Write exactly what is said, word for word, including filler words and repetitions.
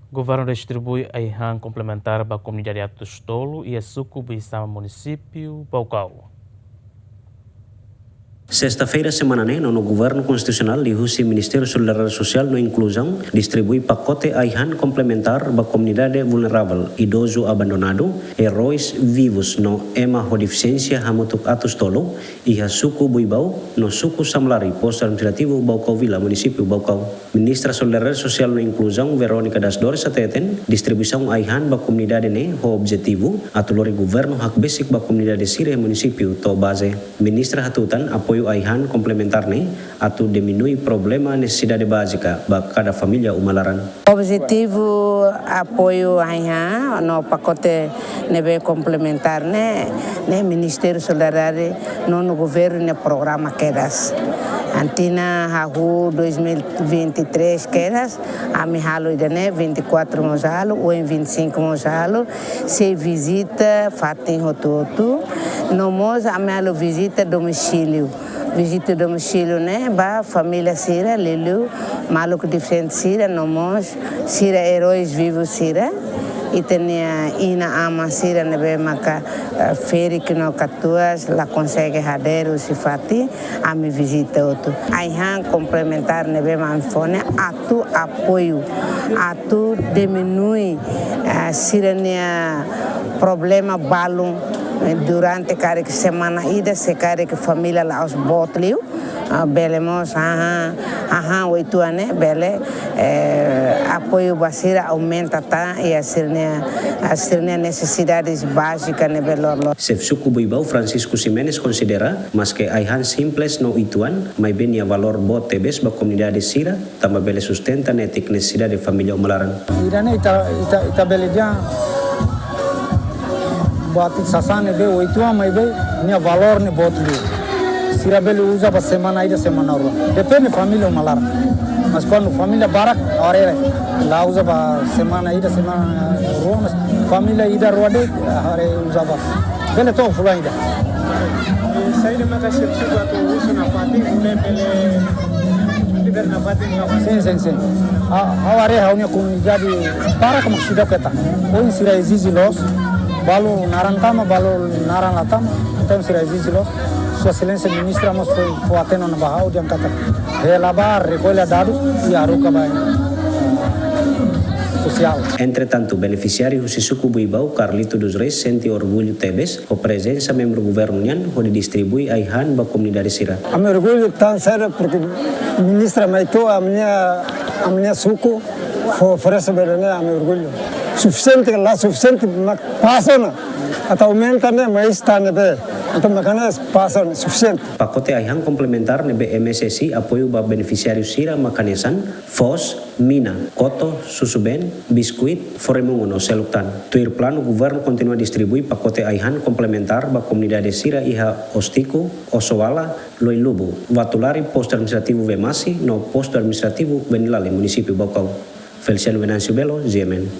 Governu distribui ai-han komplementár ba komunidade Atus Tolu iha suku Buisama, munisípiu Baucau. Sesta-feira semana ne'e, Nonu Governu Konstitusionál liuhusi Ministériu Solidariedade Sosiál no Inkluzaun distribui pakote ai-han komplementár ba komunidade vulneravel, idozu abandonadu, eróis vivus no ema ho defisiénsia hamutuk Atus Tolu, iha suku Buibau no suku Samlari, postu administrativu Baucau Vila, munisípiu Baucau. Ministra Solidariedade Sosiál no Inkluzaun, Verónica das Dores, hateten distribuisaun ai-han ba komunidade ne'e ho objetivu atu lori governu hakbesik ba komunidade sira iha munisípiu to'o baze. Ministra hatutan apoiu ai-han komplementár ne'e atu diminui problema nesesidade bázika ba kada família uma laran. Objetivu apoiu ai-han no pakote ne'ebé komplementár ne'e, ne'e Ministériu Solidariedade Nonu Governu nia programa kedas. Antes ne'e hahú dois mil e vinte e três kedas, ami halo ida-ne'e vinte e quatro mós halo, ohin vinte e cinco mós halo, sei vizita fatin hotu-hotu, no mós ami halo vizita domicíliu. Vizita domicíliu ne'e ba família sira, liuliu maluk defisiente sira, no mós sira eróis vivus sira. Ita-nia inan-aman sira ne'ebé maka, eh, ferik no katuas, la konsege hadeer husi fatin, ami vizita hotu. Ai-han komplementár ne'ebé mak ami fó ne'e atu apoiu, atu diminui, eh, sira-nia problema balun, eh, durante karik semana ida, se karik família la'ós boot liu, ah, bele mós, ah, ah, ah, oituan ne'e, bele, eh, apoiu ba sira aumenta tan, iha sira-nia, ah, sira-nia nesesidades bázika ne'ebé loroloron. Xefe suku Buibau, Francisco Ximenes, konsidera, maske ai-han simples no uitoan, maibé nia valór boot tebes ba komunidade sira, tanba bele sustenta netik nesesidade família uma laran. Ida-ne'e ita, ita, ita bele dehan buat sasán ne'ebé oituan maibé nia valór ne'e boot liu. Sira bele uza ba semana ida, semana rua. Depende família uma laran. Mas kuandu família barak, haree la uza ba semana ida, semana rua, mas família ida rua de'it, haree uza ba. Bele to'o fulan ida. Saida maka xefe suku atu husu nafatin, bele, bele libera nafatin, nafatin. Sin, sin, sin. Ha'u, ha'u haree ha'u-nia komunidade barak mak seidauk hetan. Ohin sira ezije loos, balu naran tama, balu naran la tama, entaun sira ezije loos. Sua Exelénsia Ministra mós fó, fó atensaun ba ha'u dehan katak hela ba rekolla dadus i haruka ba, eh, sosiál. Entretantu, benefisiáriu husi suku Buibau, Carlito dos Reis, sente orgullu tebes ho prezensa membru governu nian hodi distribui ai-han ba komunidade sira. Ami orgullu tan sériu porke ministra mai to'o ami-nia, ami-nia suku fó oferese bele ne'e ami orgullu. Sufisiente, la sufisiente, mak pasa ona. Atu aumenta ne'e, mais tan ne'ebé. Entaun mak ne'e pasa ona, sufisiente. Pakote ai-han komplementár ne'ebé M S S I apoiu ba benefisiáriu sira mak hanesan foos, mina, koto, susubeen, biskuit, fore-mungo no seluk tan. Tuir planu, governu kontinua distribui pakote ai-han komplementár ba komunidade sira iha Ostico, Osoala, Loilubu, Vatulari, postu administrativu Vemasi no postu administrativu Venilale, munisípiu Baucau. Feliciano Venâncio Belo, G M N.